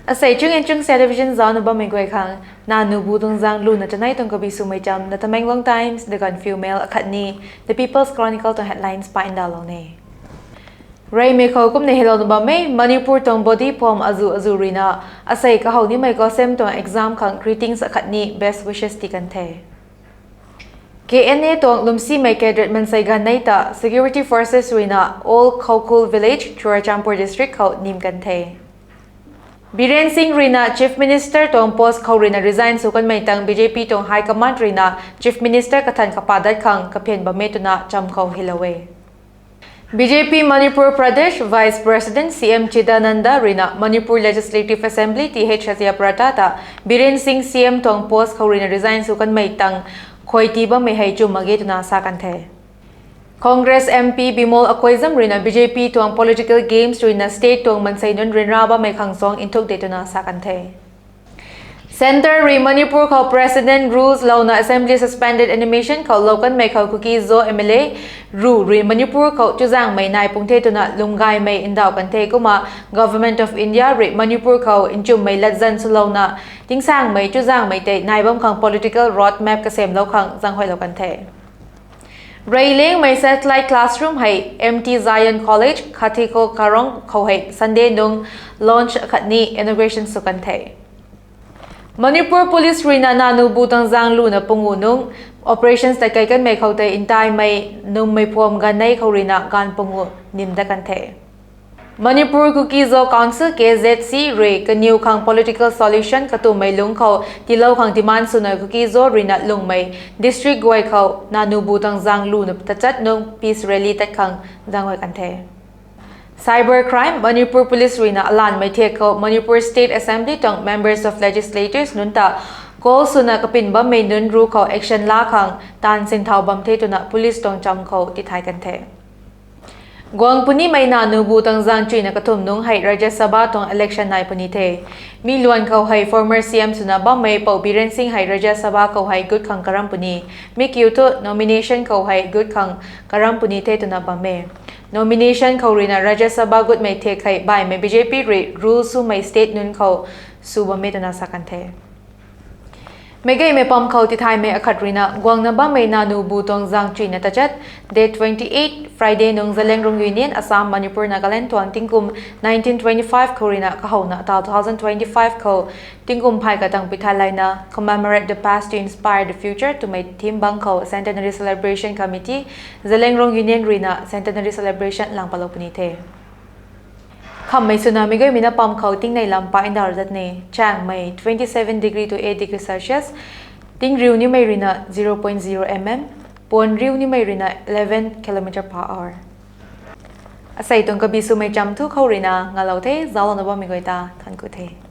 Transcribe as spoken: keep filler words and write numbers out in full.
Asei Chung and Chungsa Television zaucna bammei guay khang, Nanu Bu Tuang Zaeng Luna chanei tuang kabi swmei cham, The Tamenglong Times, The Gaanphiu Mail akhatni The People's Chronicle tuang headlines pa ndauhlou ne. Reymei khou kumna helouna bam e, Manipur tuang body phuam azu azu ruina, asei kahow nimei COHSEM tuang exam khang greetings akhatni best wishes tii kan the. K N A tuang lwmsimei cadet mansei ganv nei ta security forces ruina Old Khoukhul village, Churachandpur district khou nim kan the. Biren Singh ruina Chief Minister tuang post khou ruina resign sw kanmei tang B J P tuang high command ruina Chief Minister kathan kapa dat khang kaphian bam e twna cham khou helou e. B J P Manipur Pradesh Vice President C M Chidananda ruina Manipur Legislative Assembly T H Satyabrata ta Biren Singh C M tuang post khou ruina resign sw kanmei tang khuay tii bammei hei chum mak ge twna sa kan the. Congress M P Bimol Akoijam ruina B J P tuang political games ruina state tuang mansei nunc ryanra bammei khang suang nthuk de twna sa kan the. Centre rui Manipur khou President rule louna Assembly suspended animation khou lou kanmei khou Kuki-Zo M L A ru rui Manipur khou chuzaenghmei nai pung the twna lwmgaymei ndauh kan the. Kumna Government of India rui Manipur khou nchumhmei latzan swlouna tingsaengmei chuzaenghmei tei nai bam khang political road map kasamlou khang zaenghuaylou kan the. Reylangmei satellite classroom hei M T Zion College, Khatiko Karong khou hei Sunday nung launch akhatni inauguration sw kan the. Manipur Police ruina Nanu Bu Tuang Zaeng Luna pungu nung operations tatkei kanmei khou tei ntaimei nummei phuam ganv nei khou ruina gaanv pungu nim dat kan the. Manipur Kuki-Zo Council, K Z C rui kaniw khang political solution katummei lungc khou tiilou khang demand swna Kuki-Zo ruina lungmei district guay khou Nanu Bu Tuang Zaeng Luna tachat nung peace rally tat khang zaenghuay kan the. Cyber crime, Manipur Police ruina alanmei thiak khou Manipur State Assembly tuang members of legislators nunc ta call swna kapin bammei nunc ru khou action laa khang taanv sinthau bam the twna police tuang cham khou tithay kan the. Guang punimei Nanu Bu Tuang Zaeng Chuina kathumh nung hei Rajya Sabha tuang election nai puni the. Mi luan khou hei former C M swna bammei Pou Biren Singh hei Rajya Sabha khou hei gut khang karam puni. Mi kiu thu nomination khou hei gut khang karam puni the twna bam e. Nomination khou ruina Rajya Sabha gutmei thiak hei baihmei B J P rui rule swmei state nunc khou sw bam e twna sa kan the. Meicgaymei pam khou tithaymei akhat ruina guangna bammei Nanu Bu Tuang Zaeng Chuina tachat date twenty eight Friday nung Zeliangrong Union, Assam, Manipur, Nagaland tuang tingkum nineteen twenty five khou ruina kahouna ta two thousand twenty five khou tingkum phay katang pithay layna Commemorate the Past to Inspire the Future twmei theme bang khou Centenary Celebration Committee, Zeliangrong Union ruina Centenary Celebration lang patlou puni the. Khamhmei swna meicgaymei na pam khou tingnei lam pa ndauh dat ne. Chaengmei twenty seven degree to eight degree Celsius, tingriu nimei ruina zero point zero mm, puanriu nimei ruina eleven kilometer per hour. Asei tuang kabi swmei cham thu khou ruina ngalou the. Zauclouna bammei guay ta thank you the.